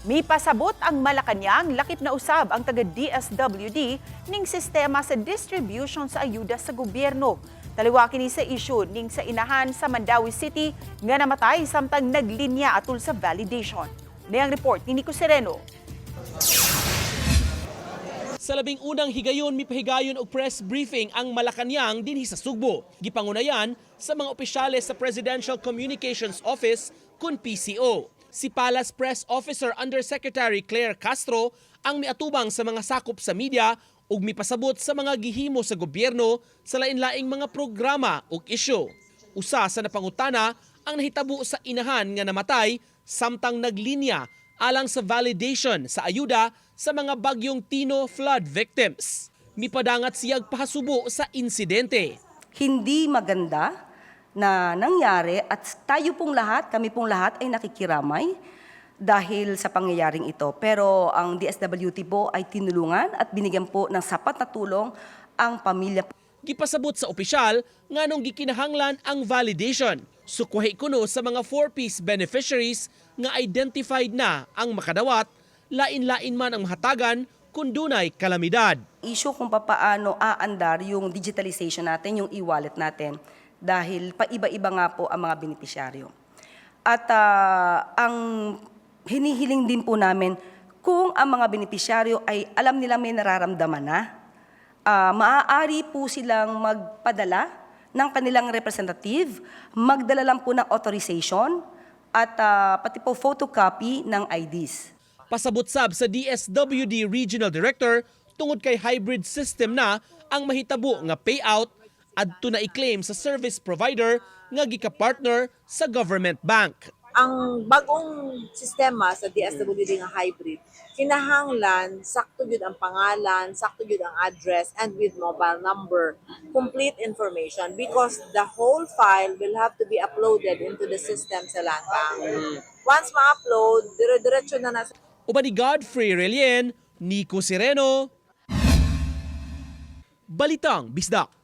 Mipasabot ang Malacañang, lakip na usab ang taga DSWD ning sistema sa distribution sa ayuda sa gobyerno. Taliwala kini sa issue ning sa inahan sa Mandaue City nga namatay samtang naglinya atul sa validation. Niyang report ni Nico Sereno. Sa 11 higayon, mipahigayon og press briefing ang Malacañang dinhi sa Sugbo. Gipangunayan sa mga opisyales sa Presidential Communications Office kun PCO. Si Palace Press Officer Undersecretary Claire Castro ang miatubang sa mga sakop sa media ug mipasabot sa mga gihimo sa gobyerno sa lain-laing mga programa ug isyu. Usa sa napangutana ang nahitabo sa inahan nga namatay samtang naglinya alang sa validation sa ayuda sa mga bagyong Tino flood victims. Mipadangat siyag pahasubo sa insidente. Hindi maganda na nangyari at tayo pong lahat, kami pong lahat ay nakikiramay dahil sa pangyayaring ito. Pero ang DSWD po ay tinulungan at binigyan po ng sapat na tulong ang pamilya. Gipasabot sa opisyal nganong gikinahanglan ang validation. Sukwahi kuno sa mga 4Ps beneficiaries nga identified na ang makadawat, lain-lain man ang mahatagan kung dunay kalamidad. Issue kung papaano aandar yung digitalization natin, yung e-wallet natin, dahil paiba-iba nga po ang mga benepisyaryo. At ang hinihiling din po namin, kung ang mga benepisyaryo ay alam nila may nararamdaman na, maaari po silang magpadala ng kanilang representative, magdala lang po ng authorization at pati po photocopy ng IDs. Pasabot sab sa DSWD Regional Director, tungod kay hybrid system na ang mahitabo nga payout adto na i-claim sa service provider nga gika-partner sa government bank. Ang bagong sistema sa DSWD nga hybrid, kinahanglan sakto gyud ang pangalan, sakto gyud ang address and with mobile number, complete information, because the whole file will have to be uploaded into the system sa Land Bank. Once ma-upload, dire-diretso na na. Uban ni Godfrey Relien, Nico Sereno, Balitang Bisdak.